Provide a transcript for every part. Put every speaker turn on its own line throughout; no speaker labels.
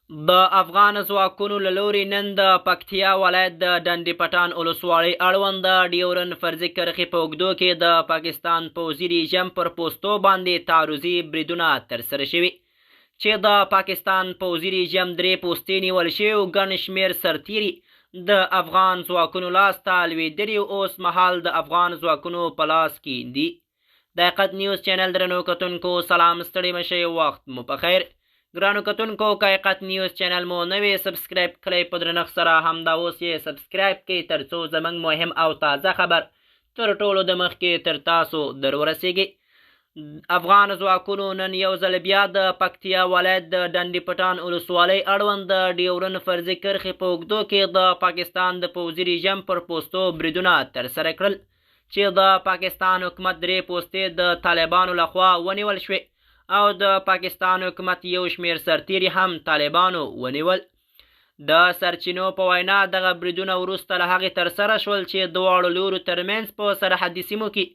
د افغان ځواکونو له لوري نن د پکتیا ولایت د ډنډ پټان ولسوالۍ اړوند د ډیورن فرضي کرښې په اوږدو کې د پاکستان پوځي رژیم پر پوستو باندې تعرضي بریدونه ترسره شوي، چې د پاکستان پوځي رژیم درې پوستې نیول شوي او ګڼ شمېر سرتیري د افغان ځواکونو لاس ته لوېدلي او اوس مهال د افغان ځواکونو په لاس کې دي. د حقیقت نیوز چینل درنو کتونکو سلام، ستړي مه شئ، وخت مو په خیر. ګرانو کتونکو، که حقیقت نیوز چینل مو نوی سبسکرایب کړئ، په درنښت سره همدا اوس یې سبسکرایب کړئ، ترڅو زموږ مهم او تازه خبر تر ټولو د مخکې تر تاسو در ورسیږي. افغان ځواکونو نن یو ځل بیا د پکتیا ولایت د ډنډ پټان ولسوالۍ اړوند د ډیورن فرضي کرښې په اوږدو کې د پاکستان د پوځي رژیم پر پوستو بریدونه ترسره کړل، چې د پاکستان حکومت درې پوستې د طالبانو لخوا ونیول شوې او د پاکستان حکومت یو شمېر سرتیري هم طالبانو ونیول. د سرچینو په وینا، دغه بریدونه وروسته له هغې ترسره شول چې دواړو لورو ترمنځ په سرحدي سیمو کې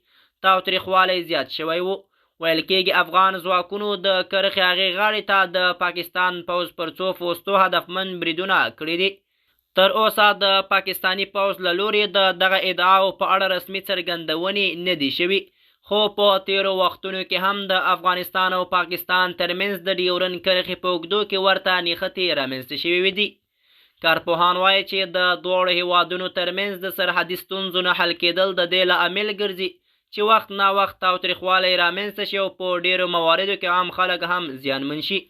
تاوتریخوالی زیات شوی و. ویل کېږي افغان ځواکونو د کرښې هغې غاړې ته د پاکستان پوځ پر څو پوستو هدفمند بریدونه کړي دي. تر اوسه د پاکستاني پوځ له لوري د دغه ادعاو په اړه رسمي څرګندونې نه دي شوي، خو په تېرو وختونو کې هم د افغانستان او پاکستان ترمنځ د ډیورن کرښې په اوږدو کې ورته نښتې رامنځته شوې دي. کارپوهان وایي چې د دواړو هیوادونو ترمنځ د سرحدي ستونزو نه حل کېدل د دې لامل ګرځي چې وخت نا وخت تاوتریخوالی رامنځته شي او په ډېرو مواردو کې عام خلک هم زیانمن شي.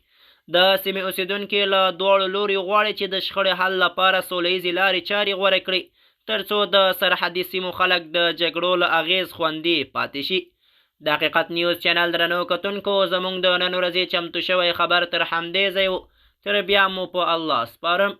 د سیمې اوسېدونکي له دواړو لوریو غواړي چې د شخړې حل لپاره سوله ییزې لارې چارې غوره کړي، ترڅو د سرحدي سیمو خلک د جګړو له اغېز خوندي پاتې شي. د حقیقت نیوز چینل درنو کتونکو، زموږ د نن ورځې چمتو شوی خبر تر همدې ځای و. تر بیا مو په الله سپارم.